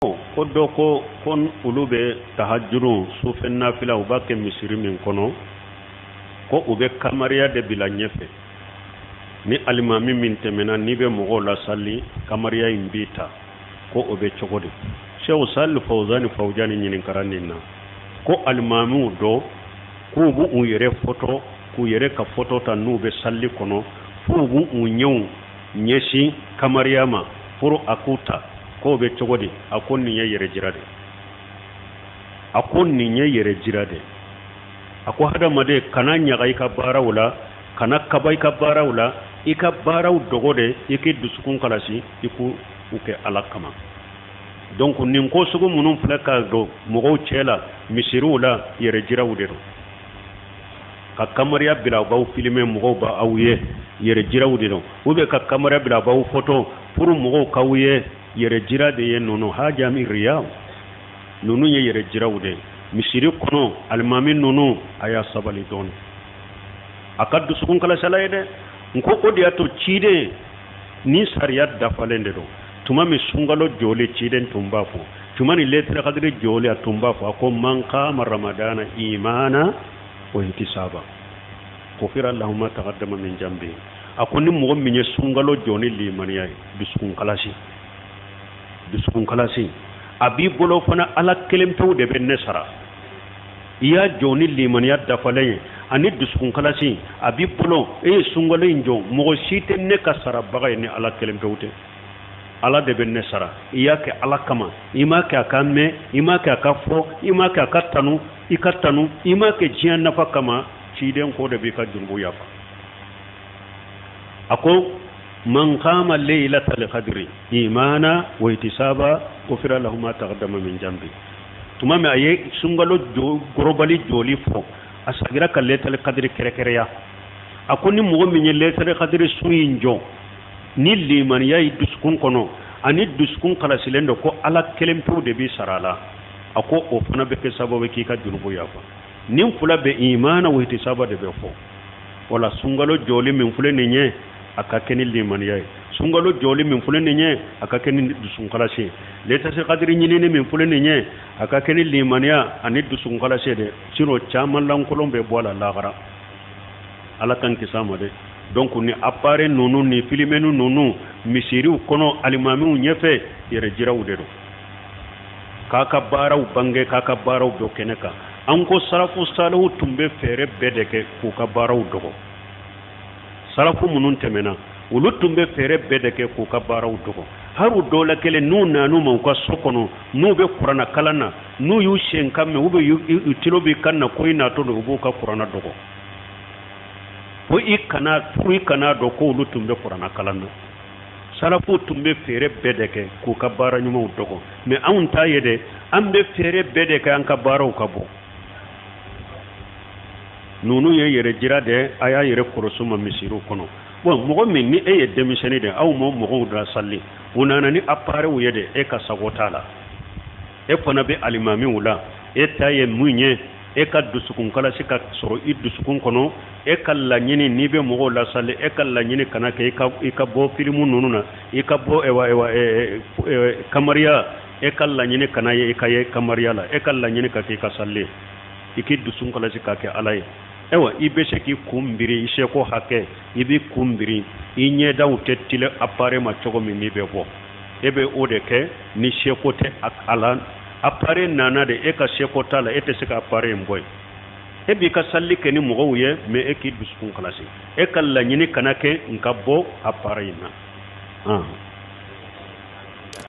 Ko dɔ ko ko olu bɛ tahajuru sufɛ nafila u b'a kɛ misiri min kɔnɔ, ko u bɛ kamariya de bila ɲɛfɛ, ni alimami min tɛmɛna n'i bɛ mɔgɔw lasali, kamariya in b'i ta, ko o bɛ cogo di? Seku Sali Fawuzani Fawujani ɲininkara nin na ko alimamiw dɔ k'u b'u yɛrɛ fɔtɔ, k'u yɛrɛ ka fɔtɔ ta n'u bɛ sali kɔnɔ, f'u b'u ɲɛw ɲɛsin kamariya ma pour a k'u ta, k'o bɛ cogo di? A ko nin ye yɛrɛ jira de, a ko nin ye yɛrɛ jira de. A ko hadamaden kana ɲaga i ka baaraw la, kana kaba i ka baaraw la, i ka baaraw dogo de, i k'i dusukun kalasi, i k'u kɛ Ala kama. Donc nin ko sugu minnu filɛ ka don mɔgɔw cɛ la misiriw la, yɛrɛ jiraw de don. Ka kamariya bila b'aw filime, mɔgɔw b'aw ye, yɛrɛ jiraw de don. Ou bien ka kamariya bila b'aw fɔtɔ pour mɔgɔw k'aw ye, yɛrɛ jira de ye ninnu. Haja min riya, ninnu ye yɛrɛ jiraw de ye misiri kɔnɔ. Alimami ninnu, a y'a sabali dɔɔni, a ka dusukun kalasala ye dɛ. N ko o de y'a to ciden ni sariya dafalen de don. Tuma min sunkalo jɔlen, ciden tun b'a fɔ, tuma ni lɛtɛrɛ kadiri jɔlen, a tun b'a fɔ, a ko man kama ramadana imana wa ihtisaba gufira lahu ma taqaddama min jambi. A ko ni mɔgɔ min ye sunkalo jɔ ni limaniya ye, dusukun kalasi, dusukun kalasi a b'i bolo fana, Ala kelen pewu de bɛ ne sara. I y'a jɔ ni limaniya dafalen ye ani dusukun kalasi a b'i bolo, e ye sunkalo in jɔ, mɔgɔ si tɛ ne ka sarabaga ye ni Ala kelen pewu tɛ, Ala de bɛ ne sara. I y'a kɛ Ala kama, i m'a kɛ a ka mɛn, i m'a kɛ a ka fɔ, i m'a kɛ a ka tanu, i ka tanu, i m'a kɛ diɲɛ nafa kama, ciden ko de b'i ka jurumu yafa. A ko man kama laylatal qadri imana wa ihtisaba gufira lahu ma taqaddama min jambi. Tuma min a ye sunkalo gorobali jɔli fɔ, a sagira ka lɛtɛrɛ kadiri kɛrɛkɛrɛya. A ko ni mɔgɔ min ye lɛtɛrɛ kadiri sun in jɔ ni limaniya ye dusukun kɔnɔ ani dusukun kalasilen don ko Ala kelen pewu de b'i sara a la, a ko o fana bɛ kɛ sababu k'i ka jurumu yafa. Nin fila bɛ imana wa ihtisaba de bɛ fɔ. Wala sunkalo jɔli min filɛ nin ye, a ka kɛ ni limaniya ye. Sunkalo jɔli min filɛ nin ye, a ka kɛ ni dusukun kalasi ye. Lɛtɛrɛ kadiri ɲinini min filɛ nin ye, a ka kɛ ni limaniya ani dusukun kalasi ye dɛ. Sinon caman lankolon bɛ bɔ a la lahara, Ala k'an kisi a ma dɛ. Donc ni appareil ninnu ni filimɛni ninnu misiriw kɔnɔ, alimamiw ɲɛfɛ, yɛrɛ jiraw de don, k'a ka baaraw bange, k'a ka baaraw bɔ kɛnɛ kan. An ko sarafu salihu tun bɛ fɛɛrɛ bɛɛ de kɛ k'u ka baaraw dogo. Sarafu minnu tɛmɛna, olu tun bɛ fɛɛrɛ bɛɛ de kɛ k'u ka baaraw dogo. Hali dɔw la kelen, n'u nan'u ma u ka so kɔnɔ, n'u bɛ kuranna kalan na, n'u y'u sen kan mɛn, u bɛ u tulo b'i kan na ko i natɔ don, u b'u ka kuranna dogo fo i kana dɔn ko olu tun bɛ kuranna kalan na. Salafu tun bɛ fɛɛrɛ bɛɛ de kɛ k'u ka baara ɲumanw dogo. Mais anw ta ye dɛ, an bɛ fɛɛrɛ bɛɛ de kɛ an ka baaraw ka bɔ. Ninnu ye yɛrɛ jira dɛ, a y'a yɛrɛ kɔlɔsi ma misiriw kɔnɔ. Bon, mɔgɔ min ni e ye denmisɛnnin de, aw ma mɔgɔw da sali, u nana ni appareil ye de, e ka sago t'a la, e fana bɛ alimamiw la. E ta ye mun ye? E ka dusukun kalasi ka sɔrɔ i dusukun kɔnɔ. E ka laɲini, n'i bɛ mɔgɔw lasali, e ka laɲini kana kɛ i ka bɔ filimu ninnu na, i ka bɔ kamariya. E ka laɲini kana ye i ka ye kamariya la, e ka laɲini ka kɛ i ka sali, i k'i dusukun kalasi k'a kɛ Ala ye. Ayiwa, i bɛ se k'i kun biri i seko hakɛ, i b'i kun biri, i ɲɛdaw tɛ tile appareil ma cogo min n'i bɛ bɔ, e bɛ o de kɛ ni seko tɛ a la. Appareil nana de, e ka seko t'a la, e tɛ se ka appareil in bɔ yen. E b'i ka sali kɛ ni mɔgɔw ye, mais e k'i dusukun kalasi, e ka laɲini kana kɛ n ka bɔ appareil in na.